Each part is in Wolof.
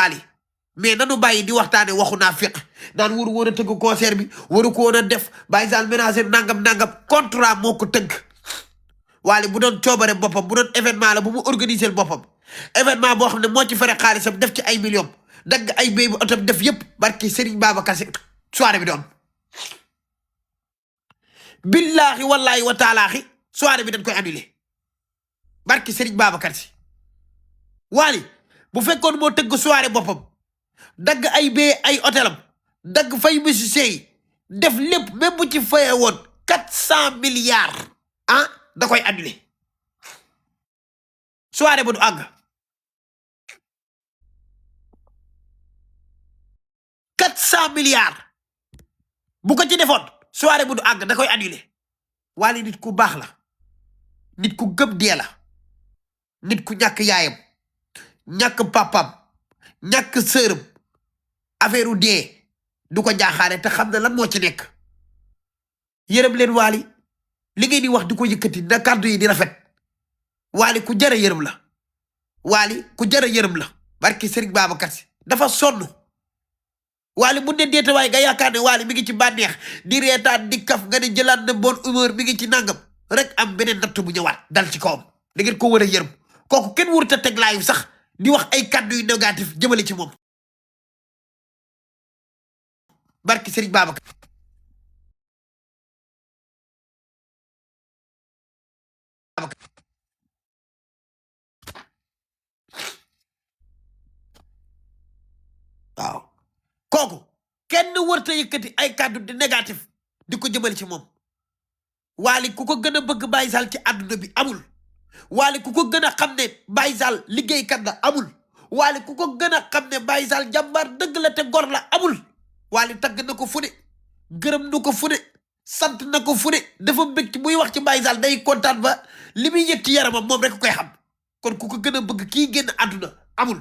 Ali mais nanu bàyyi di waxtaane waxu naa fiq naan waru woon a tëgg concert bi waru ko woon a def Baye Zale ménager nangam contrat moo ko tëgg Wally bu doon coobare boppam bu doon événement la bu mu organiser boppam événement boo xam ne moo ci fere xaalisam def ci ay millions dagg ay béy bu otom def yëpp barki Serigne Babacar Sy soirée bi doon billaahi wallaahi wa taalaahi soirée bi dañ koy annulé barki Serigne Babacar Sy Wally bu fekkoon moo tëgg soirée boppam dagg ay bee ay hôtelam dagg fay musiciens yi def lépp même bu ci fayee woon 400 milliards ah da koy annulé soirée ba du àgg 400 milliards bu ko ci defoon soirée bu du àgg da koy annulé Wally nit ku baax la nit ku gëm dee la nit ku ñàkk yaayam ñàkk papam ñàkk sërëm affaire u dee du ko jaaxaane te xam na lan moo ci nekk yërëm leen Wally li ngeen di wax di ko yëkkati na kàddu yi di rafet Wally ku jara yërëm la Wally ku jara yërëm la barki Serigne Babacar Sy dafa sonn Wally bu ne deete waaye nga yaakaar ne Wally mi ngi ci bànneex di reetaan di kaf nga ne jëlaat na bonne humeur mi ngi ci nangam rek am beneen natt bu ñëwaat dal ci kawam da ngeen ko war a yërëm kooku kenn wurta teg laayu sax di wax ay kàddu yu négatif jëmale ci moom barki Serigne Babacar waaw kooku kenn wërta yëkkati ay kàddu di négatif di ko jëmale ci moom Wally ku ko gën a bëgg Baye Zale ci àdduna bi amul Wally ku ko gën a xam ne Baye Zale liggéeykat la amul Wally ku ko gën a xam ne Baye Zale jàmbaar dëgg la te gor la amul Wally tagg na ko fu ne gërëm na ko fu ne sant na ko fu ne dafa bëgg muy wax ci Baye Zale day kontaan ba li muy yëg ci yaramam moom rek koy xam kon ku ko gën a bëgg kii génn àdduna amul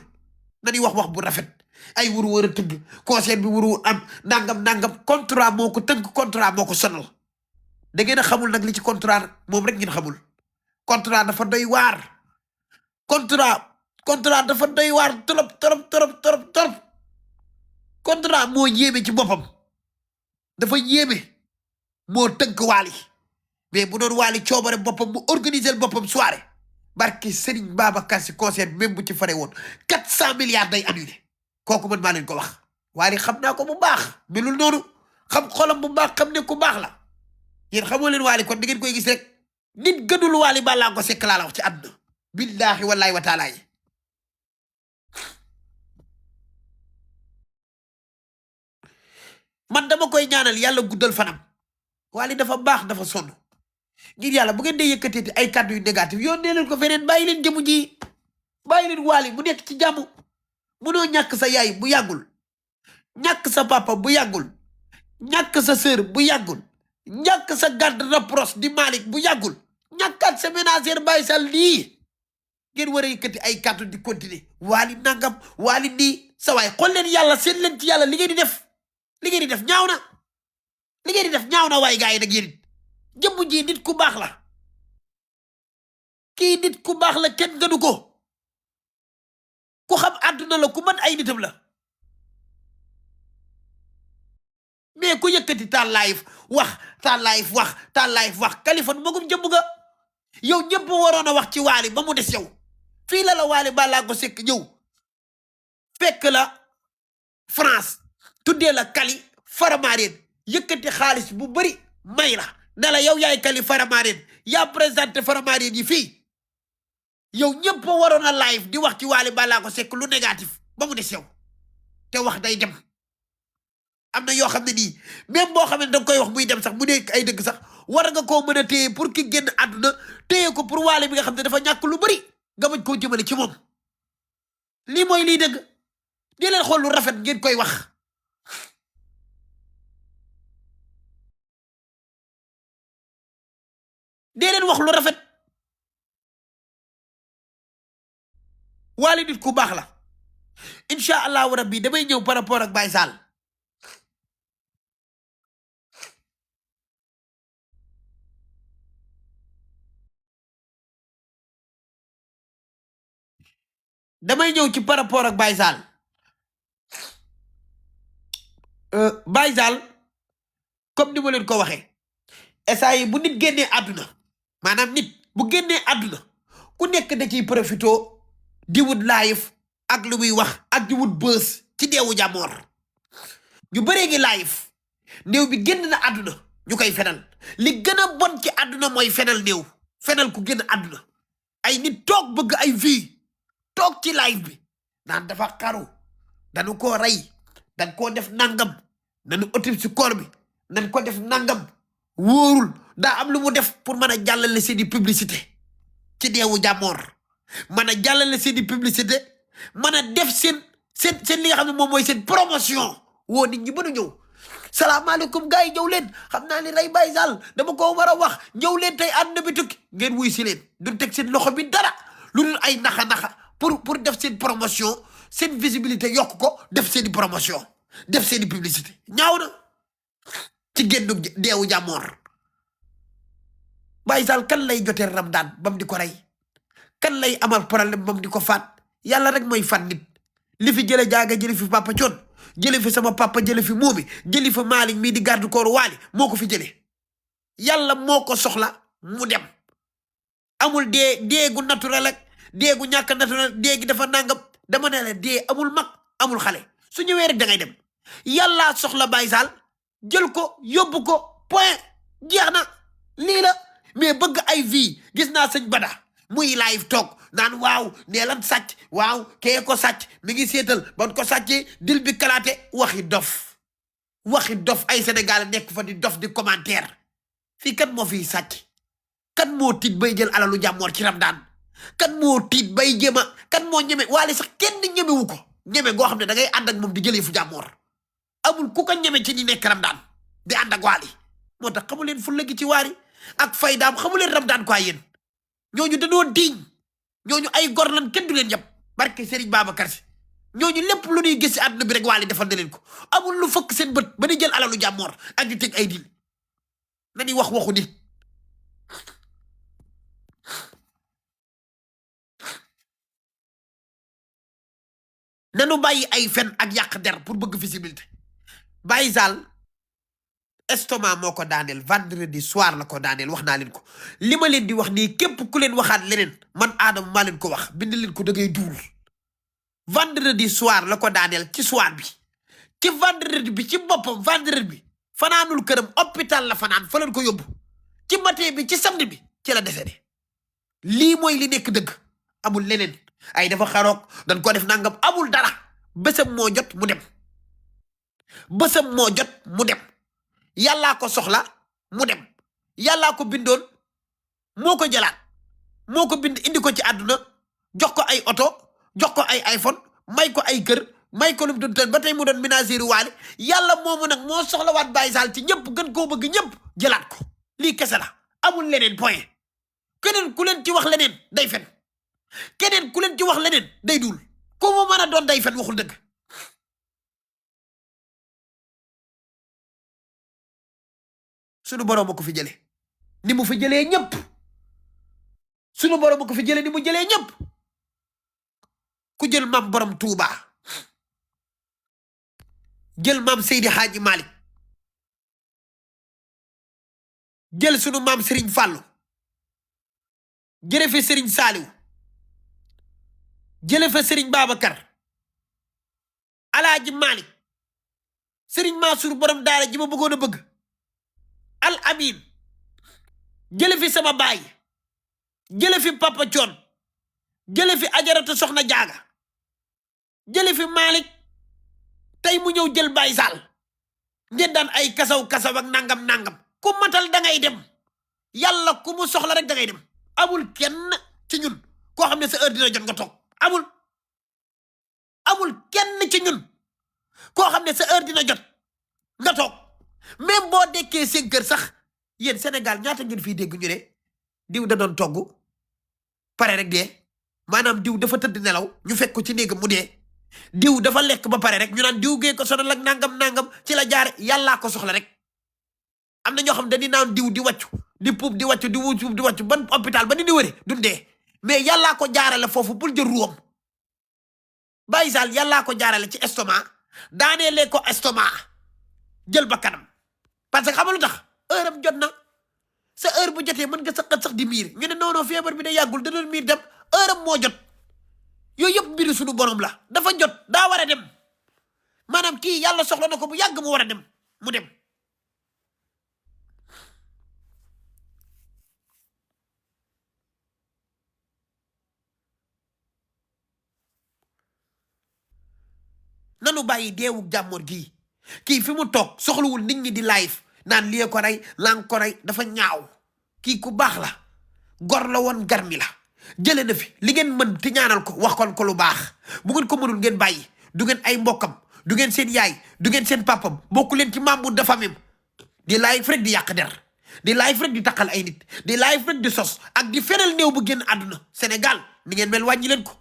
na di wax bu rafet ay wuru war a tëgg concert bi wuru am nangam contrat moo ko tëgg contrat moo ko sonal da ngeen a xamul nag li ci contrat moom rek ngeen xamul contrat dafa doy waar contrat dafa doy waar trop contrat moo yéeme ci boppam dafa yéeme moo tënk Wally mais bu doon Wally coobare boppam mu organiser boppam soirée barki Serigne Babacar Sy concert même bu ci fare woon 400 milliards day annulé kooku man maa leen ko wax Wally xam naa ko bu baax melul noonu xam xolam bu baax xam ne ku baax la yéen xamoo leen Wally kon da ngeen koy gis rek nit gënul Wally balaa ko sekk laa la wax ci àdduna billaahi wallaahi wa taala yi man dama koy ñaanal yàlla guddal fanam Wally dafa baax dafa sonn ngir yàlla bu ngeen dee yëkkateeti ay kàddu yu négatif yoon nee leen ko feneen bàyyi leen jëmu ji bàyyi leen Wally mu nekk ci jàmm munoo ñàkk sa yaay bu yàggul ñàkk sa papa bu yàggul ñàkk sa sœur bu yàggul ñàkk sa garde rapproche di Malick bu yàggul ñàkkaat sa ménagère Baye Zale lii ngeen war a yëkkati ay kàddu di continuer Wally nangam Wally nii sa waay xool leen yàlla seet leen ci yàlla li ngeen di def li ngeen di def ñaaw na li ngeen di def ñaaw na waaye gars yi nag yéen jëmm ji nit ku baax la kii nit ku baax la kenn gënu ko ku xam àdduna la ku mën ay nitam la mais ku yëkkati taal live wax Kaliphone magum jëmm nga yow ñëpp waroon a wax ci Wally ba mu des yow fii la Wally Ballago Seck ñëw fekk la France tuddee la Kali Faramareen yëkkati xaalis bu bari may la ne la yow yaay Kali Faramareen yaa présenté Faramareen yi fii yow ñëpp waroon a live di wax ci Wally Ballago Seck lu négatif ba mu des yow te wax day dem am na yoo xam ne nii même boo xam ne danga koy wax muy dem sax mu nekk ay dëgg sax war nga koo mën a téye pour ki génn àdduna téye ko pour Wally bi nga xam ne dafa ñàkk lu bari nga bañ koo jëmale ci moom lii mooy lii dëgg di leen xool lu rafet ngeen koy wax dee leen wax lu rafet Wally nit ku baax la incha allahu rabbi damay ñëw par rapport ak Baye Zale damay ñëw ci par rapport ak Baye Zale Baye Sall comme ni ma leen ko waxee essa yi bu nit génnee àdduna maanaam nit bu génnee àdduna ku nekk da ciy profito di wut live ak lu muy wax ak di wut bës ci deewu jàmmoor ñu bëree ngi live néew bi génn na àdduna ñu koy fenal li gën a bon ci àdduna mooy fenal néew fenal ku génn àdduna ay nit toog bëgg ay vie toog ci live bi naan dafa xaru dañu koo rey dañ koo def nangam nañu autopsie corps bi nañ ko def nangam wóorul daa am lu mu def pour mën a jàllale seeni publicité ci deewu jàmmoor mën a jàllale seeni publicité mën a def seen li nga xam ne moom mooy seen promotion woo nit ñi mënu ñëw salaamaaleykum gars yi ñëw leen xam naa ni rey Baye Sall dama ko war a wax ñëw leen tey àdduna bi tukki ngeen wuy si leen duñ teg seen loxo bi dara lu dul ay naxa-naxa pour def seen promotion seen visibilité yokk ko def seeni promotion def seeni publicité ñaaw na ci génnu deewu jàmmoor Baye Sall kan lay jotee Ramadaan bam di ko rey kan lay amal problème bam di ko faat yàlla rek mooy fan nit li fi jële jaaga jële fi papa coon jële fi sama papa jële fi moomi jële fi Malick mii di garde corps waali moo ko fi jële yàlla moo ko soxla mu dem amul dee gu naturel ak dee gu ñàkk naturel dee gi dafa nangam dama ne la dee amul mag amul xale su ñëwee rek da ngay dem yàllaa soxla Baye Sall jël ko yóbbu ko point jeex na lii la mais bëgg ay vie gis naa sëñ Bada muy live toog naan waaw nee lan sàcc waaw kee ko sàcc mi ngi seetal ban ko sàccee dil bi kalaate waxi dof ay Sénégal nekk fa di dof di commentaire fii kan moo fiy sàcc kan moo tiit bay jël alalu jàmmoor ci Ramadaan kan moo tiit bay jéema kan moo ñeme waale sax kenn ñemewu ko ñeme goo xam ne da ngay ànd ak moom di jëlee fu jàmmoor amul ku ko ñeme ci ñi nekk Ramadaan di ànd ak waali moo tax xamu leen fulla gi ci waari ak faydaam xamu leen Ramadaan quoi yéen ñooñu dañoo diiñ ñooñu ay gor lan kenn du leen yab barke Serigne Babacar Si ñooñu lépp lu ñuy gis ci àdduna bi rek waali defal na leen ko amul lu fëkk seen bët ba di jël alalu jàmmoor ak di teg ay dil na ni wax waxu nit nanu bàyyi ay fen ak yàq der pour bëgg visibilité Baye Sall estomac moo ko daaneel vendredi soir la ko daaneel wax naa leen ko li ma leen di wax nii képp ku leen waxaat leneen man Adama maa leen ko wax bind leen ko da ngay duul vendredi soir la ko daaneel ci soir bi ci vendredi bi ci boppam vendredi bi fanaanul këram hôpital la fanaan fa leen ko yóbbu ci matin bi ci samedi bi ci la décédé lii mooy li nekk dëgg amul leneen ay dafa xaroog dañ ko def nangam amul dara bésam moo jot mu dem bésam moo jot mu dem yàllaa ko soxla mu dem yàllaa ko bindoon moo ko jëlaat moo ko bind indi ko ci àdduna jox ko ay oto jox ko ay iPhone may ko ay kër may ko lu mu doon ba tey mu doon ménagère waale yàlla moomu nag moo soxlawaat Baye Sall ci ñëpp gën koo bëgg ñëpp jëlaat ko lii kese la amul leneen point keneen ku leen ci wax leneen day fen keneen ku leen ci wax leneen day dul ku mu mën a doon day fen waxul dëgg sunu borom ko fi jëlee ni mu fi jëlee ñëpp sunu borom ko fi jëlee ni mu jëlee ñëpp ku jël maam borom Touba jël maam Seydi Hadji Malick jël sunu maam Serigne Fallou jële fi Serigne Saliou jële fa Serigne Babacar Alaaji Malick Serigne Mansour borom daara ji ma bëggoon a bëgg Al Amin jële fi sama baay jële fi Papa Thion jële fi Ajaratu Soxna Jaaga jële fi Malick tey mu ñëw jël Baye Sall ngeen daan ay kasaw ak nangam ku matal da ngay dem yàlla ku mu soxla rek da ngay dem amul kenn ci ñun koo xam ne sa heure dina jot nga toog amul kenn ci ñun koo xam ne sa heure dina jot nga toog même boo dekkee 5 heures sax yéen Sénégal ñaata ngeen fii dégg ñu ne diw da doon togg pare rek dee maanaam diw dafa tëdd nelaw ñu fekk ko ci néegam mu dee diw dafa lekk ba pare rek ñu naan diw gee ko sonal ak nangam ci la jaare yàllaa ko soxla rek am na ñoo xam dañuy naan diw di wàccu di puub di wàccu di wàccu ban hôpital ba di wëre duñ dee mais yàllaa ko jaarale foofu pour jël ruwam Baye Sall yàllaa ko jaarale ci estomac daaneelee ko estomac jël ba kanam parce que xamalu tax heure am jot na sa heure bu jotee mën nga sax di miir ñu ne non feebar bi da yàggul da doon miir dem heure am moo jot yooyu yëpp mbiru suñu borom la dafa jot daa war a dem maanaam kii yàlla soxla na ko bu yàgg mu war a dem mu dem nanu bàyyi deewu jàmmoor gii kii fi mu toog soxlawul nit ñi di live naan lii ko rey lan ko rey dafa ñaaw kii ku baax la gor la woon garmi la jële na fi li ngeen mën te ñaanal ko wax kon ko lu baax bu ngeen ko mënul ngeen bàyyi du ngeen ay mbokkam du ngeen seen yaay du ngeen seen papam bokku leen ci membre de famille di live rek di yàq der di live rek di taqal ay nit di live rek di sos ak di fenal néew bu génn àdduna Sénégal ni ngeen mel wàññi leen ko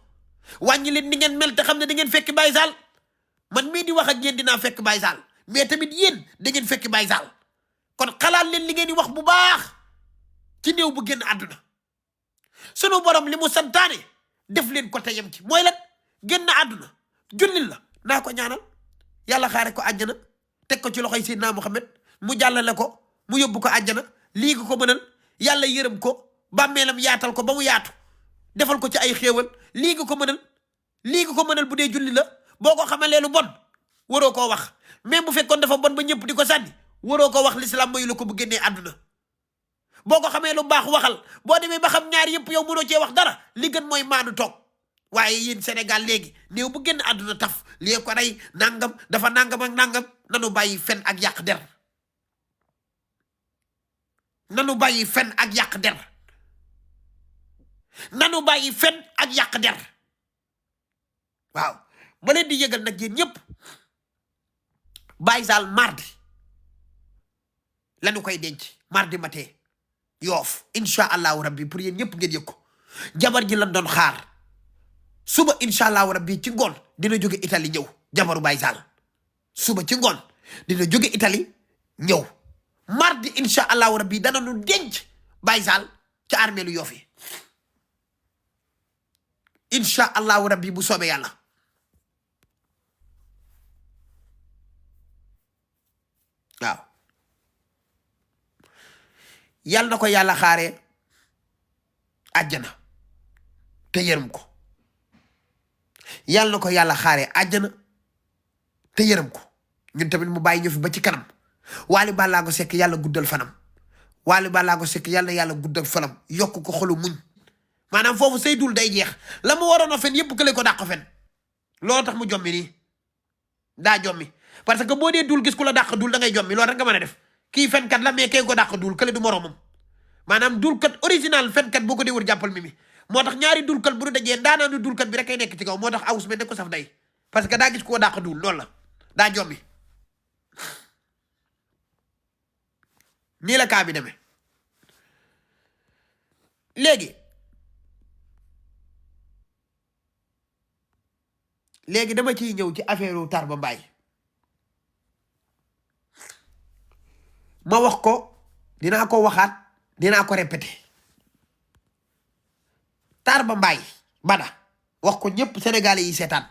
wàññi leen ni ngeen mel te xam ne da ngeen fekk Baye Sall man mii di wax ak yéen dinaa fekk Baye Sall mais tamit yéen da ngeen fekk Baye Sall kon xalaat leen li ngeen di wax bu baax ci néew bu génn àdduna sunu borom li mu santaane def leen ko te yem ci mooy lan génn àdduna jullil la naa ko ñaanal yàlla xaare ko àjjana teg ko ci loxoy Seydina Muhammad mu jàllale ko mu yóbbu ko àjjana lii ko mënal yàlla yërëm ko bàmmeelam yaatal ko ba mu yaatu defal ko ci ay xéewal lii ko mënal bu dee julli la boo ko xamalee lu bon waroo koo wax même bu fekkoon dafa bon ba ñëpp di ko sànni waroo ko wax l'islam mayu la ko bu génnee àdduna boo ko xamee lu baax waxal boo demee ba xam ñaar yëpp yow mënoo cee wax dara li gën mooy maanu toog waaye yéen Sénégal léegi néew bu génn àdduna taf lii ko rey nangam dafa nangam ak nangam nanu bàyyi fen ak yàq der nanu bàyyi fen ak yàq der nanu bàyyi fen ak yàq der waaw ma leen di yëgal nag yéen ñëpp Baye Sall mardi lañu koy denc mardi matin Yoff incha allahu rabbi pour yéen ñëpp ngeen yëg ko jabar ji lan doon xaar suba incha allahu rabbi ci ngoon dina jóge Italie ñëw jabaru Baye Sall suba ci ngoon dina jóge Italie ñëw mardi incha allahu rabbi dana nu denc Baye Sall ca armeelu Yoff yi incha allahu rabbi bu soobee yàlla waaw yàlla na ko yàlla xaaree àjjana te yërëm ko yàlla na ko yàlla xaaree àjjana te yërëm ko ñun tamit mu bàyyi ñu fi ba ci kanam Wally Ballago Seck yàlla guddal fanam Wally Ballago Seck yàlla na yàlla guddal fanam yokk ko xolu muñ maanaam foofu say dul day jeex la mu waroon a fen yëpp kële ko dàq fen loolu tax mu jommi nii daa jommi parce que boo dee dul gis ku la dàq dul da ngay jommi loolu rek nga mën a def kii fenkat la mais kay ko dàq dul kële du moroomam maanaam dulkat original fenkat boo ko dee wër jàppal mi moo tax ñaari dulkat bu nu dajee ndaanaanu dulkat bi rek ay nekk ci kaw moo tax awus mel ne ko saf day parce que daa gis koo dàq dul loolu la daa jommi nii la kaa bi demee léegi dama ciy ñëw ci affaire Tarba Mbaye ma wax ko dinaa ko waxaat dinaa ko répété Tarba Mbaye bada wax ko ñëpp sénégalais yi seetaan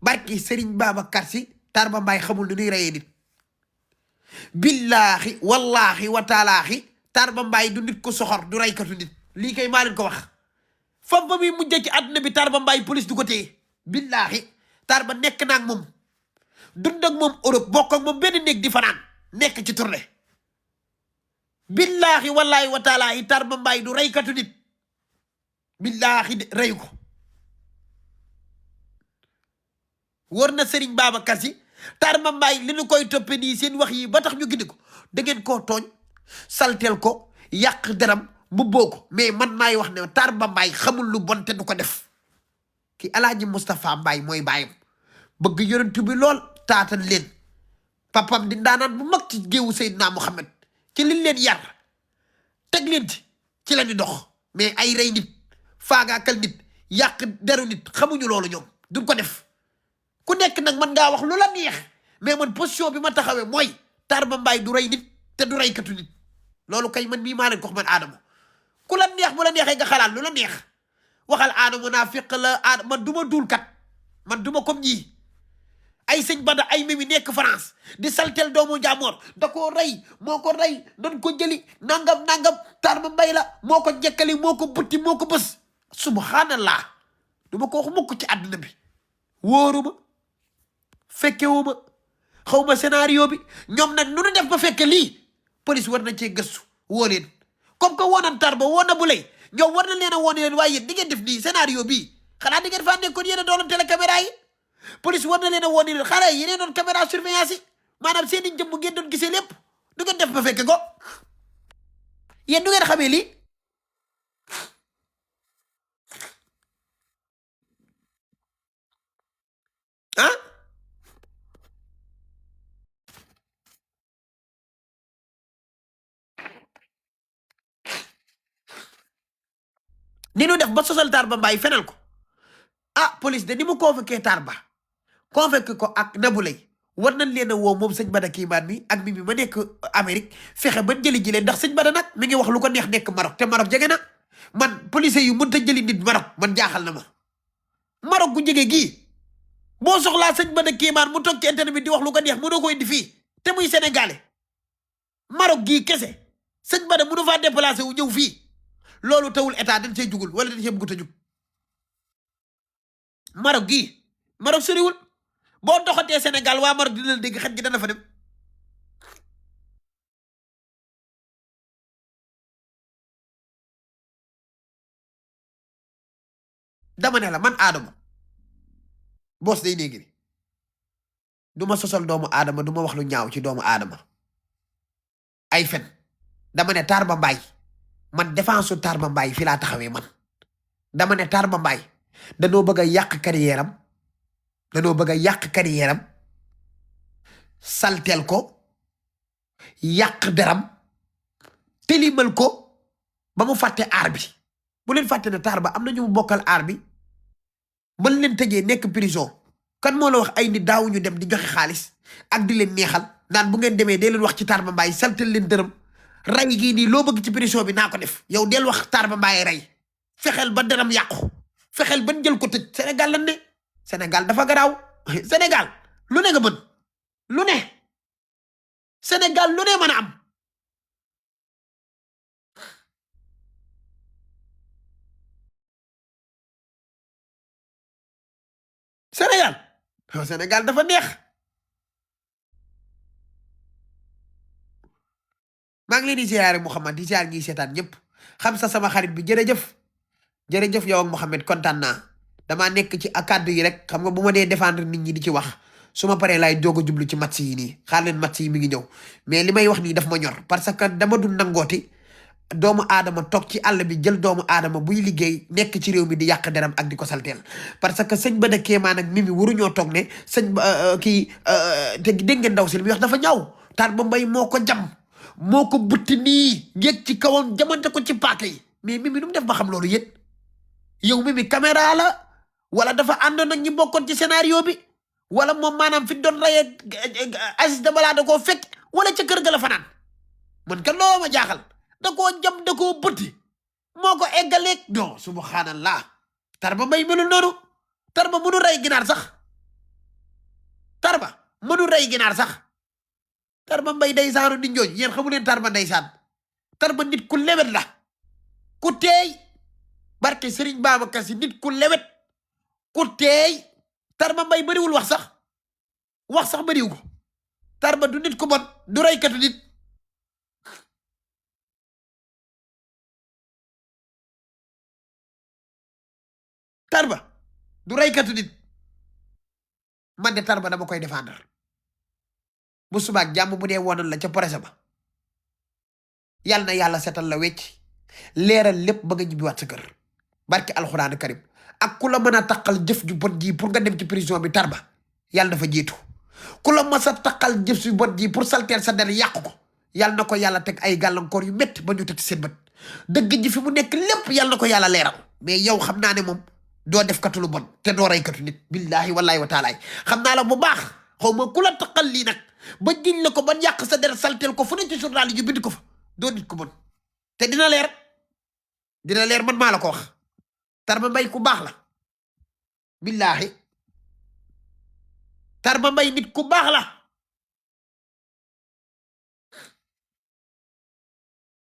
barki Serigne Babacar Sy Tarba Mbaye xamul nu ñuy reyee nit billaahi wallaahi wataalaahi Tarba Mbaye du nit ko soxor du reykatu nit lii kay maa leen ko wax fam ba muy mujjee ci àdduna bi Tarba Mbaye police du ko téye billaahi Tarba nekk naag moom dund ak moom Europe bokk ak moom benn néeg di fanaan nekk ci tournée billaahi wallaahi wa taalaahi Tarba Mbaye du reykatu nit billaahi de rey ko war na Serigne Babacar Sy Tarba Mbaye li ñu koy toppe nii seen wax yi ba tax ñu gindi ko da ngeen koo tooñ saltel ko yàq deram bu boo ko mais man maay wax ne Tarba Mbaye xamul lu bon te du ko def ki Alaaji Moustapha Mbaye mooy baayam bëgg yonent bi lool taatan leen papam di ndaanaan bu mag ci géewu Seydina Muhammad ci liñ leen yar teg leen ci la ñu dox mais ay rey nit faagaakal nit yàq deru nit xamuñu loolu ñoom duñ ko def ku nekk nag man ngaa wax lu la neex mais man position bi ma taxawee mooy Tarba Mbaye du rey nit te du reykatu nit loolu kay man mii maa leen ko wax man Adama ku la neex bu la neexee nga xalaat lu la neex waxal Adama naa fekk la Adama man du ma duul kat man du ma comme ñii ay sëñ Bada ay Mimi nekk France di saltel doomu jàmmoor da koo rey moo ko rey nan ko jëli nangam Tarba Mbaye la moo ko jekkali moo ko butti moo ko bës subhanallah du ma ko wax mukk ci àdduna bi wóoruma fekkewuma xaw ma scénario bi ñoom nag nu nu def ba fekke lii police war na cee gëstu woo leen comme que woonan Tarba woo na bu lay ñoom war na leen a woon leen waaye yéen di ngeen def nii scénario bii xanaa di ngeen faa nekkoon yéen a doon télécaméra yi police war na leen a woon leen xanaa yéen a doon caméra surveillance yi maanaam seen i jëmm ngeen doon gisee lépp du ngeen def ba fekke ko yéen du ngeen xamee lii ah ni nu def ba sosal Tarba Mbaye fenal ko ah police de ni mu convoqué Tarba convoqué ko ak Nabou Leye war nañ leen a woo moom sëñ Bada Kiimaan mi ak Mimi ma nekk Amérique fexe ba jëli ji leen ndax sëñ Bada nag mi ngi wax lu ko neex nekk Maroc te Maroc jege na man policier yu mënta jëli nit Maroc man jaaxal na ma Maroc gu jege gii boo soxlaa sëñ Bada Kiimaan mu toog ci internet bi di wax lu ko neex mënoo ko indi fii te muy sénégalais Maroc gii kese sëñ Bada mënu faa déplacé wu ñëw fii loolu tawul état dañ see jugul wala dañ see bëggut a jug Maroc gii Maroc soriwul boo doxatee Sénégal waa Maroc dina la dégg xet gi dana fa dem dama ne la man Adama boos day néegi du ma sosal doomu Adama du ma wax lu ñaaw ci doomu Adama ay fen dama ne Tarba Mbaye man défense su Tarba Mbaye fi laa taxawee man dama ne Tarba Mbaye danoo bëgg a yàq carrière am danoo bëgg a yàq carrière am saltel ko yàq deram telimal ko ba mu fàtte aar bi bu leen fàtte ne Tarba am na ñu mu bokkal aar bi mën leen tëjee nekk prison kan moo la wax ay nit daawuñu dem di joxe xaalis ak di leen neexal naan bu ngeen demee dee leen wax ci Tarba Mbaye saltel leen dërëm ray gii nii loo bëgg ci prison bi naa ko def yow del wax Tarba Mbaye rey fexeel ba deram yàqu fexeel ba jël ko tëj Sénégal lan ne Sénégal dafa garaaw Sénégal lu ne nga mën lu ne Sénégal lu ne mën a am Sénégal Sénégal dafa neex maa ngi leen di ziare Mouhamed di ziare ñiy seetaan ñëpp xam sa sama xarit bi jërëjëf yow ak Mouhamed kontaan naa damaa nekk ci kàddu yi rek xam nga bu ma dee défendre nit ñi di ci wax su ma paree laay doog a jublu ci match yi nii xaar leen match yi mi ngi ñëw mais li may wax nii daf ma ñor parce que dama du nangooti doomu aadama toog ci àll bi jël doomu aadama buy liggéey nekk ci réew mi di yàq deram ak di ko salteel parce que sëñ Bada Kéemaan ak Mimi waruñoo toog ne sëñ kii te dégg ngeen ndaw si li muy wax dafa ñaaw Tarba Mbaye moo ko jam moo ko butti nii yéeg ci kawam jamante ko ci paaka yi mais Mimi nu mu def ba xam loolu yéen yow Mimi caméra la wala dafa àndoon ak ñi bokkoon ci scénario bi wala moom maanaam fi doon rayee Aziz Dabala da koo fekk wala ca kër ga la fanaan man kan loo ma jaaxal da koo jam da koo bëtti moo ko eggaleeg non subhanallah Tarba Mbaye melul noonu Tarba mënu rey ginaar sax Tarba mënu rey ginaar sax Tarba Mbaye ndeysaanu nit ñooñu yéen xamu leen Tarba ndeysaan Tarba nit ku lewet la ku teey barke Serigne Babacar Si nit ku lewet ku teey Tarba Mbaye bëriwul wax sax bëriwu ko Tarba du nit ku bon du reykatu nit Tarba du reykatu nit man de Tarba dama koy défendre bu subaak jàmm bu dee woonal la ca procès ba yàlla na yàlla setal la wecc leeral lépp ba nga ñibbiwaat sa kër barke alxuraanu karim ak ku la mën a taqal jëf ju bon ji pour nga dem ci prison bi Tarba yàlla dafa jiitu ku la mas a taqal jëf ju bon ji pour salteel sa der yàq ko yàlla na ko yàlla teg ay gàllankoor yu métti ba ñu teg seen bët dëgg ji fi mu nekk lépp yàlla na ko yàlla leeral mais yow xam naa ne moom doo def katu lu bon te doo rey katu nit billahi wallahi wa taalaay xam naa la bu baax xaw ma ku la taqal lii nag ba jiñ la ko ba yàq sa der salteel ko fu ne ci journal yi ñu bind ko fa doo nit ko bon te dina leer man maa la ko wax Tarba Mbaye ku baax la billahi Tarba Mbaye nit ku baax la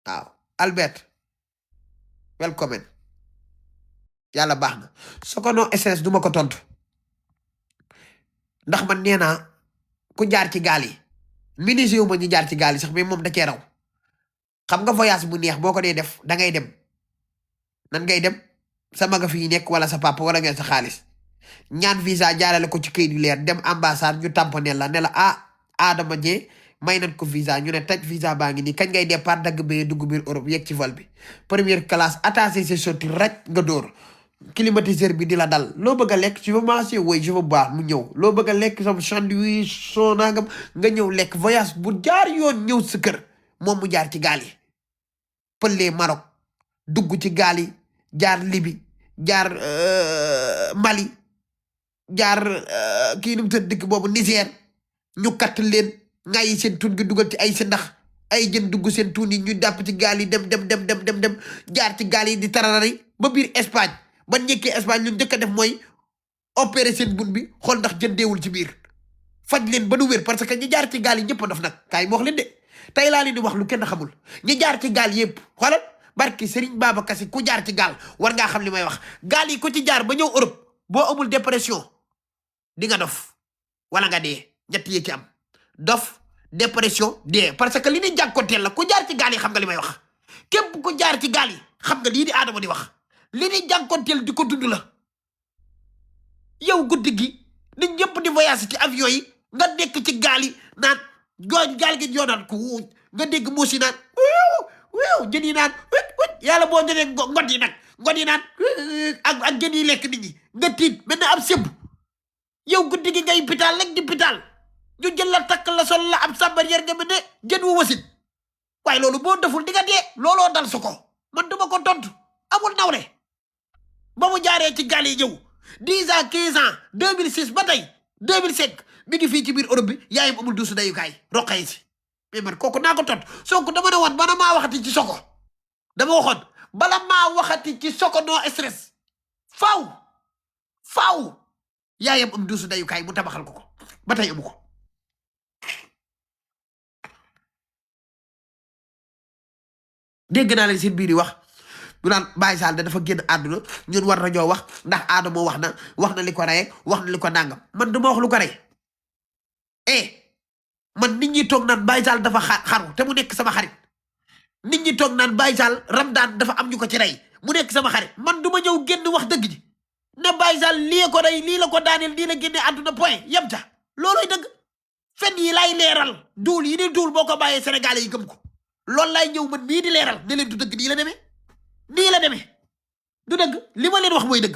waaw Albert welcome yàlla baax na Sokono SS duma ko tontu ndax man nee naa ku jaar ci gaal yi ministre wu ma ñu jaar ci gaal yi sax mais moom da cee raw xam nga voyage bu neex boo ko dee def da ngay dem nan ngay dem sa maga fi nekk wala sa papa wala ngeen sa xaalis ñaan visa jaarale ko ci këyit yu leer dem ambassade ñu tamponné la ne la Adama Dieng may nañ ko visa ñu ne taj visa baa ngi nii kañ ngay départ dagg bee dugg biir Europe yegg ci vol bi première classe attaché c'est sorti rek nga dóor climatiseur bi di la dal loo bëgg a lekk je veux manger woy je veux boire mu ñëw loo bëgg a lekk sama sandwich soo nangam nga ñëw lekk voyage bu jaar yoon ñëw sa kër moom mu jaar ci gaal yi pëllee Maroc dugg ci gaal yi jaar Libi jaar Mali jaar kii nu mu tëdd dëkk boobu Niger ñu katt leen nga yi seen tun gi dugal ci ay si ndax ay jën dugg seen tun yi ñu dàpp ci gaal yi dem jaar ci gaal yi di tararari ba biir Espagne ba njëkkee Espagne lu njëkk a def mooy opérer seen bun bi xool ndax jën deewul ci biir faj leen ba nu wér parce que ñi jaar ci gaal yi ñëpp a dof nag kaay ma wax leen de tey laa leen di wax lu kenn xamul ñi jaar ci gaal yëpp xoolal barki Serigne Babacar Sy ku jaar ci gaal war ngaa xam li may wax gaal yi ku ci jaar ba ñëw Europe boo amul dépression di nga dof wala nga dee ñett yi ci am dof dépression dee parce que li ni jànkoonteel la ku jaar ci gaal yi xam nga li may wax képp ku jaar ci gaal yi xam nga lii di Adama di wax li ni jànkoonteel di ko dund la yow guddi gi nit ñëpp di voyage ci avion yi nga nekk ci gaal yi naan gaal gi yoonaan ku nga dégg muusi naan wéew jën yi naan yàlla boo jëlee ngot yi nag ngot yi naan ak jën yi lekk nit ñi nga tiit mel na ab sëb yow guddi gi ngay pitaal rek di pitaal ñu jël la takk la sol la ab sàmbar yar nga mel ne jën wu wasit waaye loolu boo deful di nga dee looloo dal su ko man duma ko tontu amul nawle ba mu jaaree ci gaal yi ñëw 10 ans 15 ans 2006 ba tey 2005 mi ngi fii ci biir Europe bi yaayam amul duusu dayukaay roqay si mais man kooku naa ko tontu Sonko dama ne woon bala maa waxati ci Soko dama waxoon bala maa waxati ci Soko no stress faaw yaayam am duusu dayukaay mu tabaxal ko ba tey amu ko dégg naa leen seen biir yi wax du naan Baye Sall dafa génn àdduna ñun war nañoo wax ndax Adama wax na li ko rey wax na li ko nangam man du ma wax lu ko rey man nit ñi toog naan Baye Sall dafa xaru te mu nekk sama xarit nit ñi toog naan Baye Sall Ramadaan dafa am ñu ko ci rey mu nekk sama xarit man du ma ñëw génn wax dëgg ji ne Baye Sall lii ko rey lii la ko daaneel lii la génnee àdduna point yem ca looloy dëgg fen yi laay leeral duul yi ni duul boo ko bàyyee Sénégalais yi gëm ko loolu laay ñëw man mii di leeral ne leen du dëgg nii la demee du dëgg li ma leen wax mooy dëgg